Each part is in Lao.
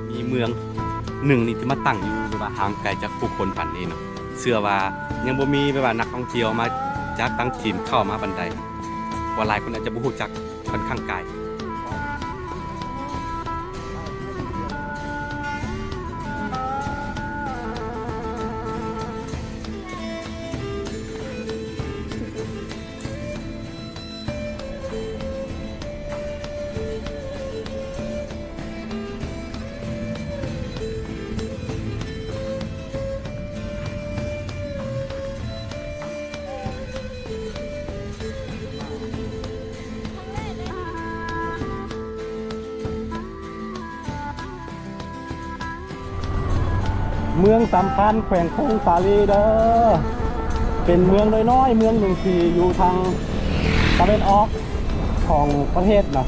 ມີເມືອງໜຶ່ງນີ້ທີ່ມາຕັ້ງຢູ່ແບບວ່າຫ່າງໄກຈາກຜູ້ຄົນປານນີ້ເນາະ, ເຊື່ອວ່າຍັງບໍ່ມີແບບວ່ານັກທ່ອງທ່ຽວມາຈາກຕ່າງຖິ່ນເຂົ້າມາປານໃດ, ເພາະວ່າຫຼາຍຄົນອາດຈະບໍ່ຮູ້ຈັກ ຂ້ອນຂ້າງໄກ. ເມືອງສຳພັນ ແຂວງຜົ້ງສາລີເດີ, ເປັນເມືອງນ້ອຍໆເມືອງໜຶ່ງທີ່ຢູ່ທາງຕາເວັນອອກຂອງປະເທດເນາະ.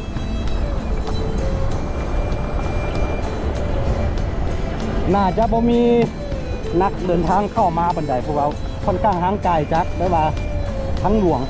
ໜ້າຈະບໍ່ມີນັກເດີນທາງເຂົ້າມາປານໃດ ເພາະວ່າຂ້ອນຂ້າງຫ່າງໄກຈາກແບບວ່າທາງຫຼວງ.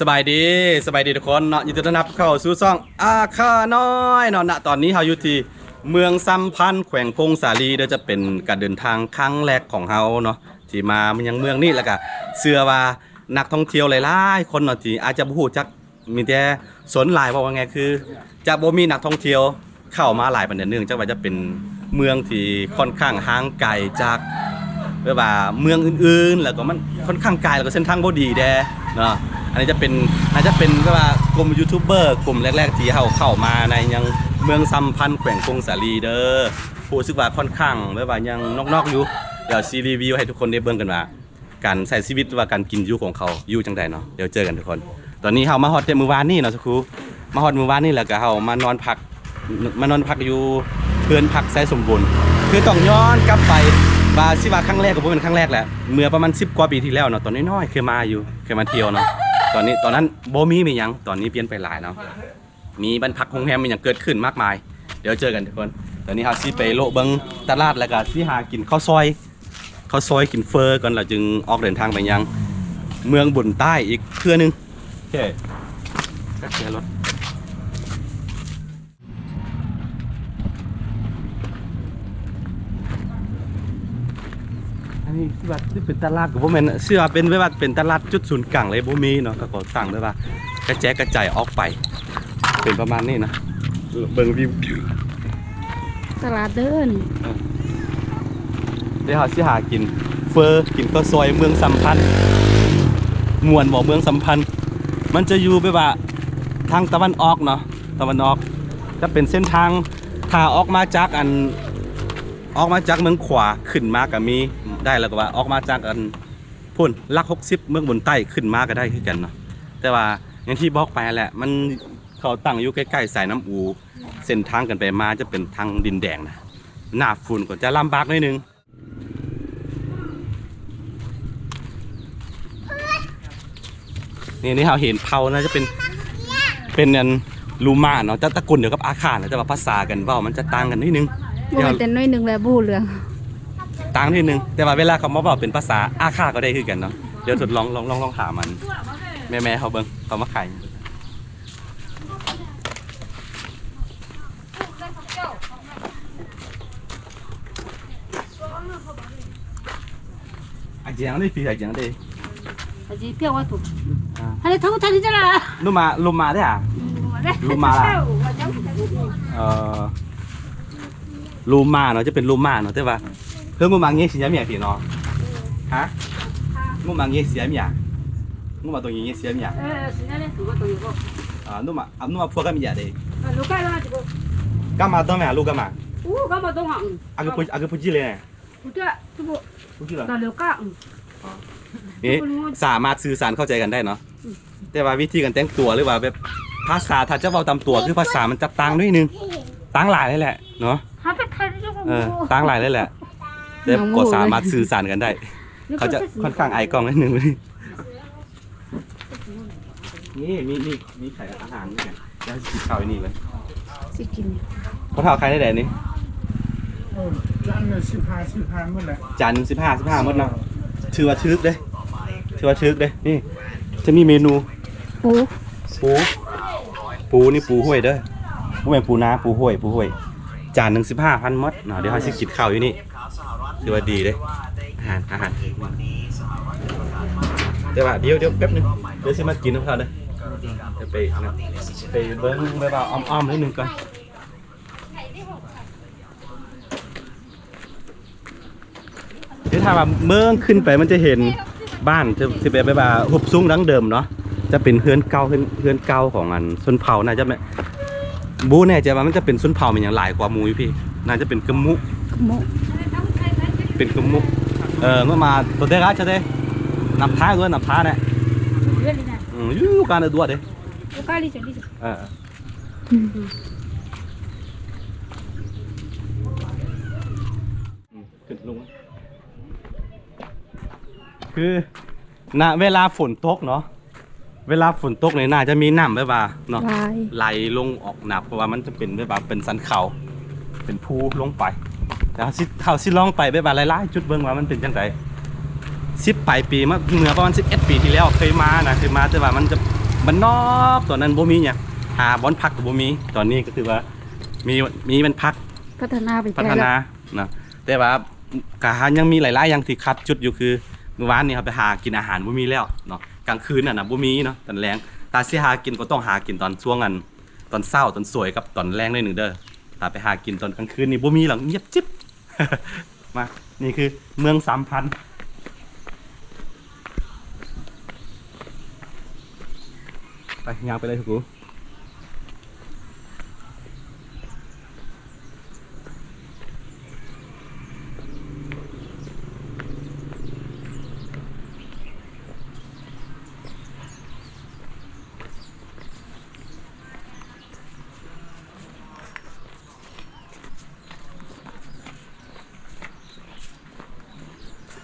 ສະບາຍດີ, ສະບາຍດີທຸກຄົນເນາະ, ຍິນດີຕ້ອນຮັບເຂົ້າສູ່ຊ່ອງອາຄານ້ອຍເນາະ. ນະຕອນນີ້ເຮົາຢູ່ທີ່ເມືອງສຳພັນ ແຂວງຜົ້ງສາລີເດີ, ຈະເປັນການເດີນທາງຄັ້ງແລກຂອງເຮົາເນາະ ທີ່ມາຍັງເມືອງນີ້, ແລ້ວກະເຊື່ອວ່ານັກທ່ອງທ່ຽວຫຼາຍໆຄົນເນາະ ທີ່ອາດຈະບໍ່ຮູ້ຈັກ ມີແຕ່ສ່ວນຫຼາຍ ເວົ້າງ່າຍໆ ຄືຈະບໍ່ມີນັກທ່ອງທ່ຽວເຂົ້າມາຫຼາຍປານໃດ, ເນື່ອງຈາກວ່າຈະເປັນເມືອງທີ່ຂ້ອນຂ້າງຫ່າງໄກຈາກ ແບບວ່າເມືອງອື່ນໆ ແລ້ວກໍມັນຂ້ອນຂ້າງໄກ ແລ້ວກໍເສັ້ນທາງບໍ່ດີແດ່ເນາະ. ອັນນີ້ຈະເປັນ ອາດຈະເປັນແບບວ່າກຸ່ມຢູທູບເບີ ກຸ່ມແລກໆ ທີ່ເຮົາເຂົ້າມາໃນຍັງເມືອງສຳພັນ ແຂວງຜົ້ງສາລີເດີ. ຮູ້ສຶກວ່າຂ້ອນຂ້າງແບບວ່າຍັງນອກໆຢູ່. ດຽວຊິຣີວິວໃຫ້ທຸກຄົນໄດ້ເບິ່ງກັນວ່າ ການໃຊ້ຊີວິດ ຫຼືວ່າການກິນຢູ່ຂອງເຂົາຢູ່ຈັ່ງໃດເນາະ. ດຽວເຈີກັນທຸກຄົນ. ຕອນນີ້ເຮົາມາຮອດແຕ່ມື້ວານນີ້ເນາະ ສະຄູ ມາຮອດມື້ວານນີ້ ແລ້ວກໍເຮົາມານອນພັກ ມານອນພັກຢູ່ເຮືອນພັກໄຊສົມບູນ. ຄືຕ້ອງຍ້ອນກັບໄປ ວ່າຊິວ່າຄັ້ງແລກກໍບໍ່ແມ່ນຄັ້ງແລກແຫຼະ. ເມື່ອປະມານສິບກວ່າປີທີ່ແລ້ວເນາະ ຕອນນ້ອຍໆເຄີຍມາຢູ່ ເຄີຍມາທ່ຽວເນາະ. ຕອນນີ້ ຕອນນັ້ນບໍ່ມີແມ່ນຫຍັງ ຕອນນີ້ປ່ຽນໄປຫຼາຍເນາະ. ມີບ້ານພັກໂຮງແຮມມີຫຍັງເກີດຂຶ້ນມາກມາຍ. ດຽວເຈີກັນທຸກຄົນ. ຕອນນີ້ເຮົາຊິໄປໂລະເບິ່ງຕະຫຼາດ ແລ້ວກໍຊິຫາກິນເຂົ້າຊອຍ ເຂົ້າຊອຍ ກິນເຝີກ່ອນ ແລ້ວຈຶ່ງອອກເດີນທາງໄປຍັງເມືອງບຸນໃຕ້ອີກເທື່ອໜຶ່ງ. ໂອເຄ ກັດແຈລົດ. ອັນນີ້ຄືວ່າຊິເປັນຕະຫຼາດກໍບໍ່ແມ່ນ ຊິວ່າເປັນແບບວ່າເປັນຕະຫຼາດຈຸດສູນກາງເລີຍບໍ່ມີເນາະ. ເຂົາກໍຕັ້ງແບບວ່າກະແຈກະຈາຍອອກໄປ ເປັນປະມານນີ້ນະ. ເບິ່ງວິວ ຕະຫຼາດເດີນີ້. ເອີ ດຽວເຮົາຊິຫາກິນເຝີ ກິນເຂົ້າຊອຍເມືອງສຳພັນ. ມ່ວນບໍ່ເມືອງສຳພັນ? ມັນຈະຢູ່ແບບວ່າທາງຕາເວັນອອກເນາະ ຕາເວັນອອກ ຈະເປັນເສັ້ນທາງ ຖ້າອອກມາຈາກອັນ ອອກມາຈາກເມືອງຂວາຂຶ້ນມາກໍມີໄດ້ ແລ້ວກໍວ່າອອກມາຈາກອັນພຸ້ນ ຫຼັກຫົກສິບ ເມືອງບຸນໃຕ້ຂຶ້ນມາກໍໄດ້ຄືກັນເນາະ. ແຕ່ວ່າຢ່າງທີ່ບອກໄປຫັ້ນແຫຼະ ມັນ ເຂົາຕັ້ງຢູ່ໃກ້ໆສາຍນ້ຳອູ ເສັ້ນທາງກັນໄປມາຈະເປັນທາງດິນແດງນະ ໜ້າຝົນກໍຈະລຳບາກໜ້ອຍໜຶ່ງ. ນີ້ ນີ້ເຮົາເຫັນເຜົ່າ ໜ້າຈະເປັນ ເປັນອັນລູມາເນາະ ຈະຕະກຸນດຽວກັບອາຄານະ ແຕ່ວ່າພາສາກັນເວົ້າມັນຈະຕ່າງກັນໜ້ອຍໜຶ່ງ. ບໍ່ແມ່ນແຕ່ໜ້ອຍໜຶ່ງແຫຼະ ບໍ່ຮູ້ເລື່ອງ ຕ່າງໜ້ອຍໜຶ່ງ. ແຕ່ວ່າເວລາເຂົາມາເວົ້າເປັນພາສາອາຄາກໍໄດ້ຄືກັນເນາະ. ດຽວທົດລອງ ລອງ ລອງ ລອງຖາມອັນແມ່ໆເຮົາເບິ່ງ ເຂົາມາຂາຍ ອາຈິງເດ ພີອາຈິງເດ ອາຈິເປີວະຕຸ ອາ ຮາເລທາອຸທານິຈະລາ ນຸມາ ລຸມາເດອາ ລຸມາລາ ເອີ ລຸມາເນາະ ຈະເປັນລຸມາເນາະ ແຕ່ວ່າ Hơ, ngô mà nghe xì nhá mẹ thì nó. Hả? Ngô mà nghe xì mẹ. Ngô mà tôi nghe xì mẹ. Ơ, xì nhá, ngô mà tôi nghe. À, ngô mà, à, ngô mà phua cái mẹ đi. Ơ, lu cái lo, chị cô. Cái mà tôi mẹ, lu cái mà. Ú, cái mà tôi hỏng. À, cái phu, à, cái phu chi lê. Phu chi lê. Phu chi lê. Là lu cái. ເອີ ສາມາດສື່ສານເຂົ້າໃຈກັນໄດ້ເນາະ ແຕ່ວ່າວິທີການແຕ່ງຕົວ ຫຼືວ່າແບບພາສາ ຖ້າຈະເວົ້າຕາມຕົວ ຄືພາສາມັນຈະຕ່າງໜ້ອຍໜຶ່ງ ຕ່າງຫຼາຍເລີຍແຫຼະເນາະ ເອີ ຕ່າງຫຼາຍເລີຍແຫຼະ ແຕ່ກໍສາມາດສື່ສານກັນໄດ້ ເຂົາຈະຄ່ອນຂ້າງອາຍກ້ອງໜ້ອຍໜຶ່ງ. ນີ້ ມີ ມີ ມີຂາຍອາຫານນີ້ ແລ້ວຊິກິນເຂົ້າຢູ່ນີ້ເລີຍ ຊິກິນ ພໍ່ເຖົ້າຂາຍໄດ້ໃດນີ້? ເອີ ຈານໜຶ່ງສິບຫ້າ ສິບຫ້າໝົດແຫຼະ ຈານໜຶ່ງສິບຫ້າ ສິບຫ້າໝົດເນາະ ຖືວ່າຖືກເດ້ ຖືວ່າຖືກເດ້. ນີ້ຈະມີເມນູ ປູ ປູ ປູນີ້ປູຫ້ວຍເດີ ບໍ່ແມ່ນປູນາ ປູຫ້ວຍ ປູຫ້ວຍ ຈານໜຶ່ງສິບຫ້າພັນໝົດເນາະ. ດຽວເຮົາຊິກິນເຂົ້າຢູ່ນີ້ ຖືວ່າດີເດ້ ອາຫານ ອາຫານ ແຕ່ວ່າດຽວ ດຽວແປັບໜຶ່ງ ດຽວຊິມາກິນນຳເຂົາເດີ ໄປ ໄປເບິ່ງແບບວ່າອ້ອມໆໜ້ອຍໜຶ່ງກ່ອນ. ຄືຖ້າວ່າເບິ່ງຂຶ້ນໄປມັນຈະເຫັນບ້ານທີ່ ທີ່ແບບ ແບບວ່າຮູບສູງດັ້ງເດີມເນາະ ຈະເປັນເຮືອນເກົ່າ ເຮືອນ ເຮືອນເກົ່າຂອງອັນຊົນເຜົ່າ ໜ້າຈະແມ່ນ ບໍ່ແນ່ໃຈວ່າມັນຈະເປັນຊົນເຜົ່າແມ່ນຫຍັງຫຼາຍກວ່າໝູ່ຢູ່ພີ້ ໜ້າຈະເປັນກະມຸ ກະມຸ ເປັນກະມຸ. ເອີ ງົດມາໂຕເຕກາຊະເດ ນັບທ້າຍດ້ວຍ ນັບທ້າຍແຫຼະ ອືມ ຢູ່ການດ້ວຍເດ ເອີ. ອືມ ຂຶ້ນລົງ ຄື ນະ ເວລາຝົນຕົກເນາະ ເວລາຝົນຕົກນີ້ໜ້າຈະມີນ້ຳແບບວ່າເນາະ ໄຫຼລົງອອກໜັກ ເພາະວ່າມັນຈະເປັນແບບວ່າເປັນສັນເຂົາ ເປັນພູລົງໄປ. ແລ້ວເຮົາຊິ ເຮົາຊິລອງໄປແບບວ່າຫຼາຍໆຈຸດເບິ່ງວ່າມັນເປັນຈັ່ງໃດ. ສິບປາຍປີມາ ເມື່ອປະມານສິບເອັດປີທີ່ແລ້ວເຄີຍມານະ ເຄີຍມາ ແຕ່ວ່າມັນຈະບ້ານນອກ ຕອນນັ້ນບໍ່ມີຫຍັງ ຫາບ່ອນພັກກໍບໍ່ມີ. ຕອນນີ້ກໍຖືວ່າມີ ມີບ້ານພັກ ພັດທະນາໄປ ພັດທະນານະ ແຕ່ວ່າກໍຍັງມີຫຼາຍໆຢ່າງທີ່ຂາດຈຸດຢູ່ ຄືມື້ວານນີ້ເຮົາໄປຫາກິນອາຫານບໍ່ມີແລ້ວເນາະ ກາງຄືນນັ້ນນະບໍ່ມີເນາະ ຕອນແລງ ຖ້າຊິຫາກິນກໍຕ້ອງຫາກິນຕອນຊ່ວງອັນ ຕອນເຊົ້າ ຕອນສວຍ ກັບຕອນແລງໜ້ອຍໜຶ່ງເດີ. ຖ້າໄປຫາກິນຕອນກາງຄືນນີ້ບໍ່ມີແລ້ວ ງຽບຈິບ. ມາ ນີ້ຄືເມືອງສາມພັນ ໄປ ຍ່າງໄປເລີຍທຸກຄົນ.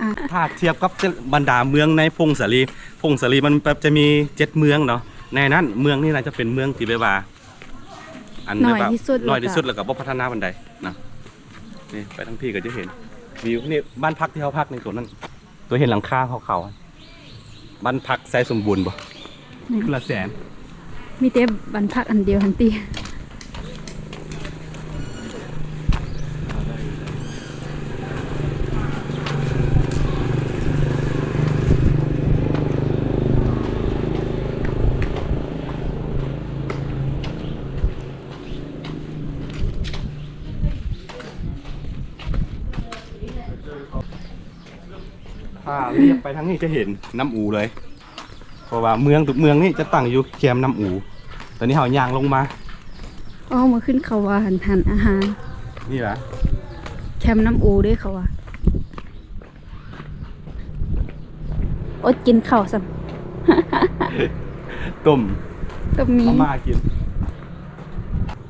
ອ່າ ຖ້າທຽບກັບບັນດາເມືອງໃນຜົ້ງສາລີ, ຜົ້ງສາລີມັນແບບຈະມີເຈັດເມືອງເນາະ, ໃນນັ້ນເມືອງນີ້ໜ້າຈະເປັນເມືອງທີ່ແບບວ່າ ອັນ ນ້ອຍທີ່ສຸດ ແບບວ່າ ນ້ອຍທີ່ສຸດ ແລ້ວກໍບໍ່ພັດທະນາປານໃດນະ. ນີ້ໄປທາງພີ້ກໍຈະເຫັນວິວ ນີ້ບ້ານພັກທີ່ເຮົາພັກໃນຕົວນັ້ນ. ຕົວເຫັນຫຼັງຄາຂາວໆ ບ້ານພັກໄຊສົມບູນບໍ່? ແມ່ນ ຄົນລະແສນ ມີແຕ່ບ້ານພັກອັນດຽວຫັ້ນຕິ. ຖ້າລຽບໄປທາງນີ້ຈະເຫັນນ້ຳອູເລີຍ ເພາະວ່າເມືອງທຸກເມືອງນີ້ຈະຕັ້ງຢູ່ແຄມນ້ຳອູ. ຕອນນີ້ເຮົາຍ່າງລົງມາ. ອໍ ເມື່ອຄືນເຂົາວ່າຫັ້ນ ຮ້ານອາຫານ ນີ້ຫວາ? ແຄມນ້ຳອູເດ້ເຂົາວ່າ. ອົດກິນເຂົ້າຊ້ຳ ຕົ້ມ ຕົ້ມໝີ່ ມາມ່າກິນ.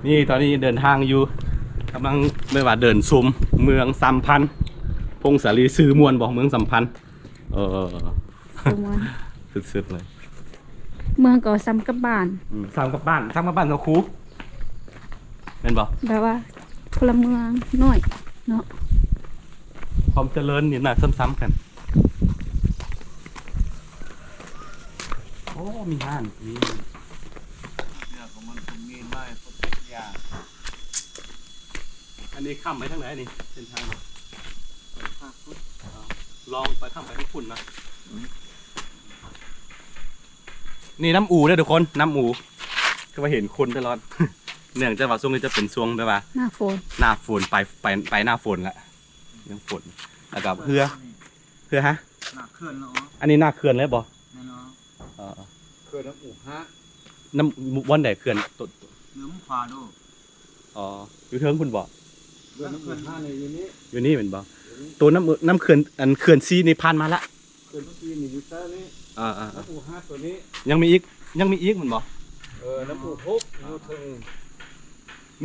ນີ້ຕອນນີ້ເດີນທາງຢູ່ ກຳລັງ ແບບວ່າເດີນຊົມເມືອງສຳພັນ ຜົ້ງສາລີ. ຊື່ມ່ວນບໍ່ ເມືອງສຳພັນ? ເອີ ຊື່ມ່ວນ ສຸດໆເລີຍ. ເມືອງກໍສ່ຳກັບບ້ານ ອືມ ສ່ຳກັບບ້ານ ສ່ຳກັບບ້ານຊາວຄູ ແມ່ນບໍ່? ແບບວ່າພົນລະເມືອງນ້ອຍເນາະ ຄວາມຈະເລີນນີ້ໜ້າສ່ຳໆກັນ. ໂອ້ ມີຮ້ານ ມີເລື່ອງຂອງມັນ ຄົນມີຫຼາຍຄົນທຸກຢ່າງ. ອັນນີ້ຂ້າມໄປທາງໃດນີ້ ເສັ້ນທາງ? ໄປພາກພຸ້ນ ອໍ ລອງໄປ ຂ້າມໄປທາງພຸ້ນນະ. ອືມ ນີ້ນ້ຳອູເດີທຸກຄົນ ນ້ຳອູ. ຄືວ່າເຫັນຄົນຕະຫຼອດ ເນື່ອງຈາກວ່າຊ່ວງນີ້ຈະເປັນຊ່ວງແບບວ່າໜ້າຝົນ ໜ້າຝົນ ໄປ ໄປ ໄປໜ້າຝົນລະ ຍັງຝົນ. ແລ້ວກໍເຮືອ ເຮືອ ຮະ? ໜ້າເຂື່ອນລະ ອັນນີ້ໜ້າເຂື່ອນເລີຍບໍ່? ແນ່ນອນ. ອໍ ເຂື່ອນນ້ຳອູຮະ ນ້ຳ ບ່ອນໃດເຂື່ອນ? ໂຕ ເໜືອໝູຂວາໂດ. ອໍ ຢູ່ເທິງພຸ້ນບໍ່? ເຂື່ອນນ້ຳອູຮະນີ້ຢູ່ນີ້ ຢູ່ນີ້ແມ່ນບໍ່? ຢູ່ນີ້ ໂຕນ້ຳ ນ້ຳເຂື່ອນ ອັນເຂື່ອນສີ່ນີ້ຜ່ານມາລະ ເຂື່ອນສີ່ນີ້ຢູ່ໃຕ້ນີ້. ອ່າໆໆ ນ້ຳອູຮະໂຕນີ້ ຍັງມີອີກ ຍັງມີອີກແມ່ນບໍ່? ເອີ ນ້ຳອູຫົກຢູ່ເທິງ.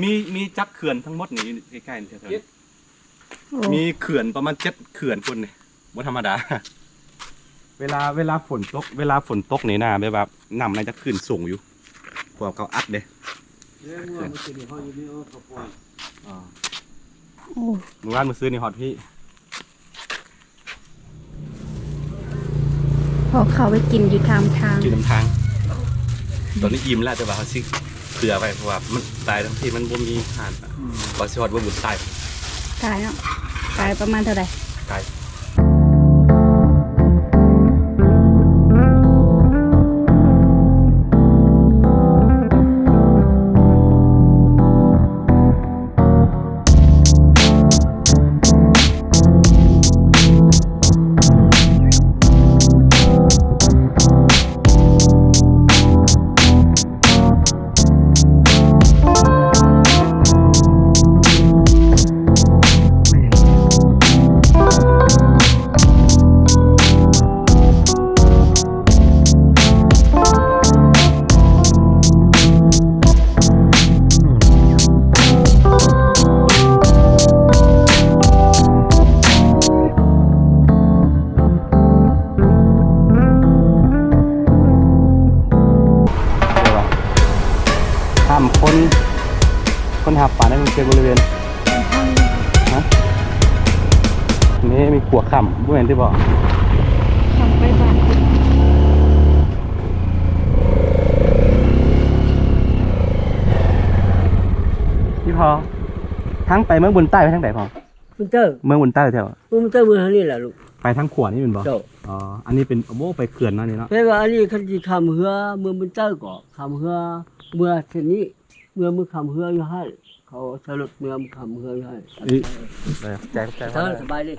ມີ ມີຈັກເຂື່ອນທັງໝົດນີ້ ຢູ່ໃກ້ໆແຖວໆນີ້? ເຈັດ. ໂອ້ ມີເຂື່ອນປະມານເຈັດເຂື່ອນພຸ້ນນີ້ ບໍ່ທຳມະດາ. ເວລາ ເວລາຝົນຕົກ ເວລາຝົນຕົກນີ້ນະ ແບບວ່ານ້ຳໜ້າຈະຂຶ້ນສູງຢູ່ ເພາະວ່າເຂົາອັດເດ້. ແລ້ວເມື່ອ ເມື່ອກີ້ນີ້ເຮົາຢູ່ນີ້ ເອີ ເຂົາປ່ອຍ. ອໍ ໂອ້ ມື້ວານມື້ຊືນນີ້ຮອດພີ້ ພໍເຂົ້າໄປກິນຢູ່ຂ້າງທາງ ຢູ່ນຳທາງ. ຕອນນີ້ອີ່ມແລ້ວ ແຕ່ວ່າເຮົາຊິເຜື່ອໄວ້ ເພາະວ່າມັນ ໄປທາງພີ້ມັນບໍ່ມີຮ້ານ ອືມ ວ່າຊິຮອດເມືອງບຸນໃຕ້. ໄກເນາະ ໄກປະມານເທົ່າໃດ? ໄກ. ຫ້າມຄົນ ຄົນຫາປາໃນເຂດບໍລິເວນ. ຮະ? ນີ້ມີຂົວຂ້າມ ບໍ່ແມ່ນຕິບໍ? ຂ້າມໄປບ້ານ ພີ່ພໍ່ ທາງໄປເມືອງບຸນໃຕ້ໄປທາງໃດພໍ່? ບຸນໃຕ້ ເມືອງບຸນໃຕ້ແທ້. ເມືອງບຸນໃຕ້ ເມືອງທາງນີ້ແຫຼະລູກ ໄປທາງຂວານີ້ແມ່ນບໍ່? ເຈົ້າ. ອໍ ອັນນີ້ເປັນ ໂອ້ ໄປເຂື່ອນມານີ້ເນາະ. ແມ່ນວ່າອັນນີ້ຄັນຊິຂ້າມເຮືອເມືອງບຸນໃຕ້ກໍຂ້າມເຮືອເມືອເສັ້ນນີ້ ເມືອ ເມືອຂ້າມເຮືອຢູ່ຫັ້ນ ເຂົາໃຊ້ລົດເມືອມາຂ້າມເຮືອໃຫ້. ອີ ຂອບໃຈ ຂອບໃຈ. ເຈົ້າ ສະບາຍດີ. ເ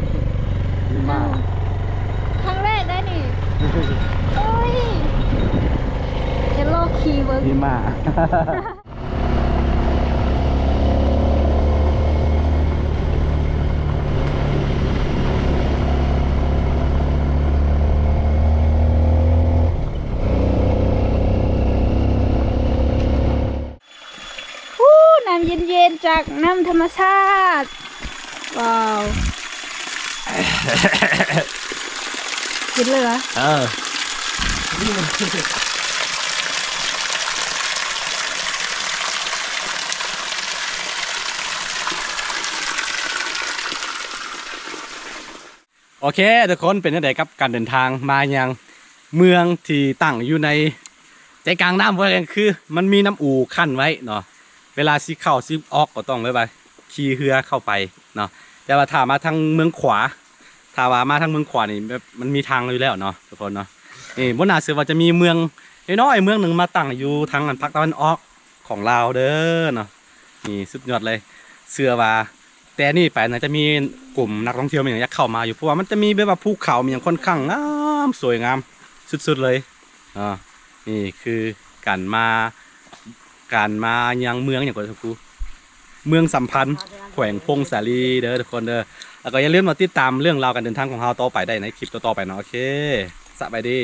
ມາ. ອູ້ ນ້ຳເຢັນໆ ຈາກນ້ຳທຳມະຊາດ. ວ້າວ ເຢັນເລີຍຫວາ? ເອີ ໂອເຄ ທຸກຄົນ ເປັນຈັ່ງໃດກັບການເດີນທາງມາຍັງເມືອງທີ່ຕັ້ງຢູ່ໃນໃຈກາງນ້ຳ? ເວົ້າແລ້ວຄືມັນມີນ້ຳອູກັ້ນໄວ້ເນາະ, ເວລາຊິເຂົ້າຊິອອກກໍຕ້ອງແບບວ່າຂີ່ເຮືອເຂົ້າໄປເນາະ. ແຕ່ວ່າຖ້າມາທາງເມືອງຂວາ ຖ້າວ່າມາທາງເມືອງຂວານີ້ແບບມັນມີທາງຢູ່ແລ້ວເນາະ ທຸກຄົນເນາະ. ນີ້ບໍ່ໜ້າເຊື່ອວ່າຈະມີເມືອງນ້ອຍໆເມືອງໜຶ່ງມາຕັ້ງຢູ່ທາງອັນພາກຕາເວັນອອກຂອງລາວເດີເນາະ. ນີ້ສຸດຍອດເລີຍ, ເຊື່ອວ່າ ແຕ່ນີ້ໄປນະ ຈະມີກຸ່ມນັກທ່ອງທ່ຽວມີຫຍັງຢາກເຂົ້າມາຢູ່ ເພາະວ່າມັນຈະມີແບບວ່າພູເຂົາມີຫຍັງຂ້ອນຂ້າງງາມ ສວຍງາມສຸດໆເລີຍ. ອ່າ ນີ້ຄືການມາ ການມາຍັງເມືອງຫຍັງກໍ ເມືອງສຳພັນ ແຂວງຜົ້ງສາລີເດີທຸກຄົນເດີ. ແລ້ວກໍຢ່າລືມມາຕິດຕາມເລື່ອງລາວການເດີນທາງຂອງເຮົາຕໍ່ໄປໄດ້ໃນຄລິບຕໍ່ໆໄປເນາະ. ໂອເຄ ສະບາຍດີ.